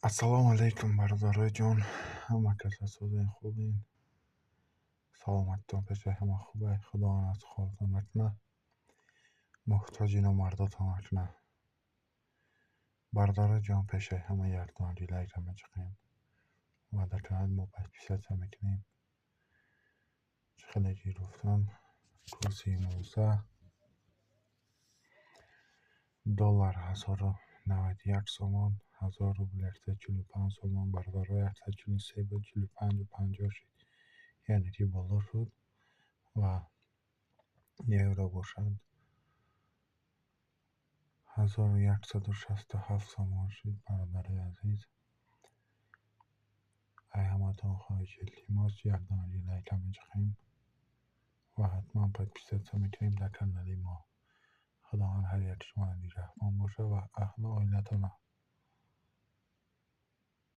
Ассалому алайкум, бародарои ҷон, ҳама каса созен, хубен, саломатитон пешаи ҳама хубай. Худованд аз хортон накуна, муҳтоҷи номардотон накуна. Бародарои ҷон, пешаи ҳама якдонаги лайка мечиқем ва дар канали мо подписаться мекунем. Чӣ хеле ки гуфтам, курси имрӯза: доллар 1091 сомон, 1000 рубл 145 сомон. Бародаро, 143 буд, 45,50 шуд, яъне ки боло шуд. Ва евро бошад, 1167 сомон шуд. Бародарои азиз, ай ҳаматон хоҳиш, илтимос, якдонаги лайка мечиқем ва ҳатман подписаться мекунем дар канали мо. Худованд ҳар яки шуморо нигаҳбон бошад ва аҳлу оилатона.